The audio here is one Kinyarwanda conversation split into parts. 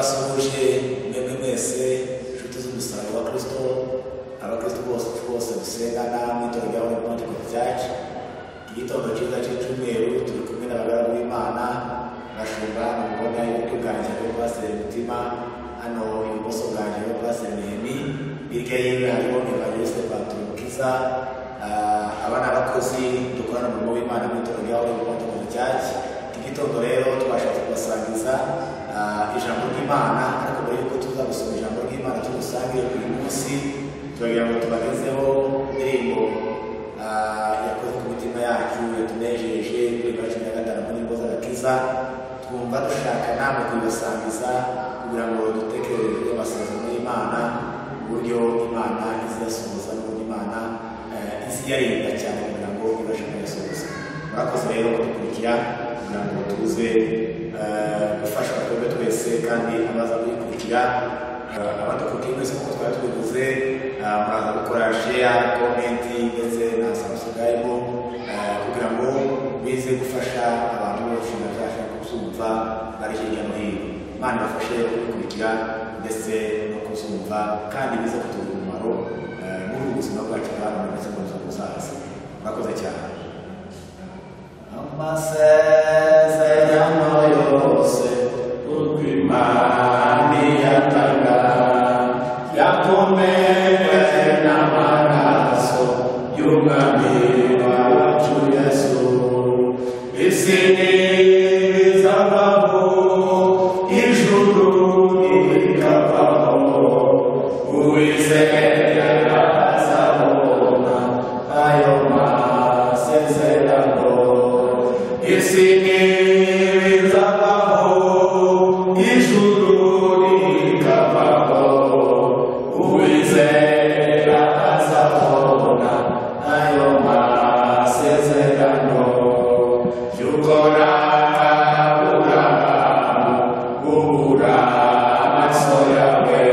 Turabasuhuje mwebwe mwese inshuti z'umusaraba wa Kristo, abakristo bose bose dusengana mu itorero rya Holy Pentecost Church. Igitondo cyiza cy'icyumweru turi kumwe n'abagaragu b'Imana, bashumba mubona iburyo bwanjye hariho Pasiteri Mutima, hano ibumoso bwanjye hariho Pasiteri Nehemi, hirya yiwe hariho Evangeliste Patumukiza. Aba ni abakozi dukorana umurimo w'Imana mu itorero rya Holy Pentecost Church. Iki gitondo rero twashatse kubasangiza ijambo ry'Imana, ariko mbere y'uko tuza gusoma ijambo ry'Imana turusange uyu munsi, turagira ngo tubagezeho indirimbo yakoze ku mitima yacu, yatunejeje, indirimbo ya 15 mu ndirimbo z'agakiza. Twumva dushaka namwe kuyibasangiza kugira ngo dutekereze amasezerano y'Imana, uburyo Imana izasohoza n'uburyo Imana iziyarinda cyane kugira ngo ibashe kuyasohoza. Murakoze rero kudukurikira kugira ngo tuze gufasha twebwe twese kandi abaza kuyikurikira. Abadukurikiye mwese nk'uko twari tubivuze, muraza gukora share, comment ndetse na subscribe kugira ngo bize gufasha abantu bose bazasha kuzumva bari hirya no hino. Imana ibafashe kubikurikira ndetse no kuzumva, kandi bize kutugirira umumaro muri ubu buzima bwacu bwa none ndetse mu buzima buzaza. Murakoze cyane. Amasezerano yose uko Imana iyatanga yakomeje n'amaraso y'Umwami wacu Yesu. Isi ntizavaho, ijuru ntirikavaho, uwizera azabona ayo masezerano. Isi ntizavaho, ijuru ntirikavaho, uwizera azabona ayo masezerano. Jukora Aburahamu ubura amaso yawe,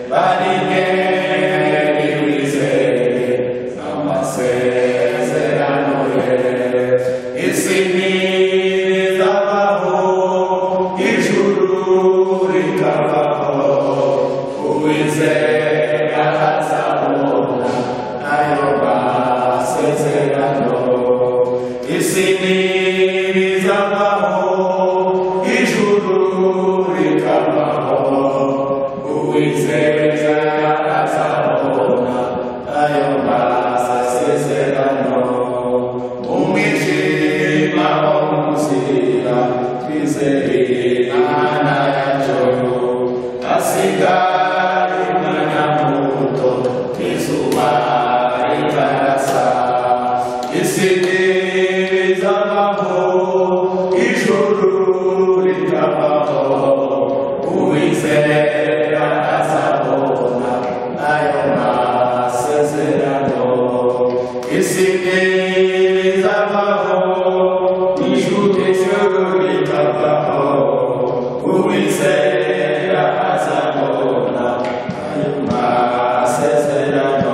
barigere wizere amasezerano ye. Isi ntizavaho, ijuru rikavaho, uwizera azabona ayo masezerano. Isi ntizavaho, ijuru rikavaho, uwizera azabona ayo masezerano. Umwijima wo mu nzira twizere Imana yacu, hasigara umwanya muto izuba ritarasa. Isi ntizavaho, ijuru rikavaho, uwizera azabona ayo masezerano. Isi ntizavaho, ijuru rikavaho, uwizera azabona ayo masezerano.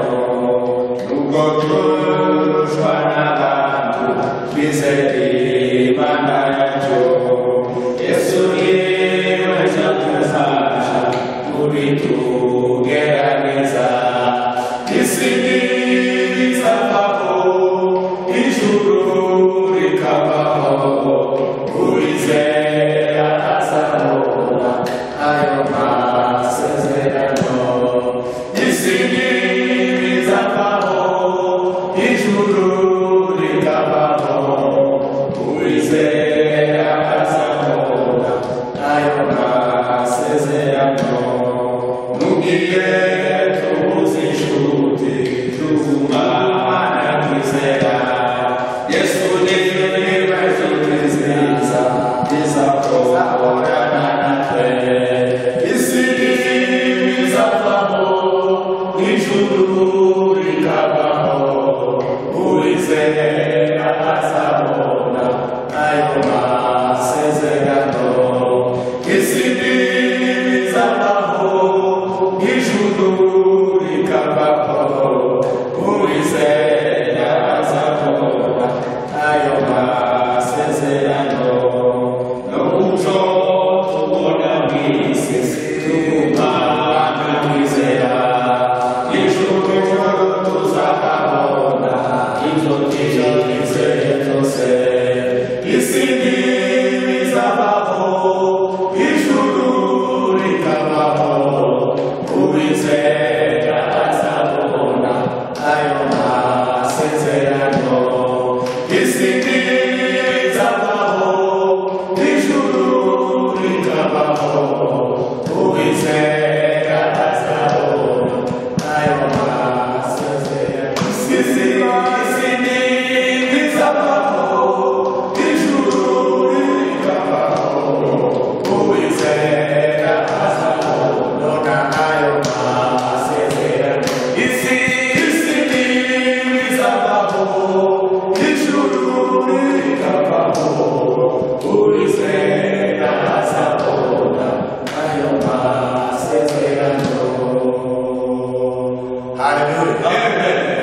Nubwo turushwa n'abantu, twizere Imana yacu. Yesu niwe tuzasha kubitugerageza. Isi ntizavaho, ijuru rikavaho, uwizera azabona ayo masezerano. Isi ntizavaho, ijuru rikavaho, uwizera azabona ayo masezerano. Mugihe tubuze inshuti tugumana twizera, Yesu niwe nshuti nziza izahorana natwe. Isi ntizavaho, ijuru rikavaho, uwizera azabona ayo masezerano. Isi isi tugumana kwizera ijuru tuzabona ibyo twizeye byose isi ntibizabaho ijuru rikabaho uwizera azabona ayo masezerano isi ntibizabaho ijuru rikabaho uwizera azabona ayo masezerano isi ntibizabaho ijuru rikabaho uwizera azabona ayo masezerano isi ntibizabaho ijuru rikabaho uwizera azabona ayo masezerano. Haleluya.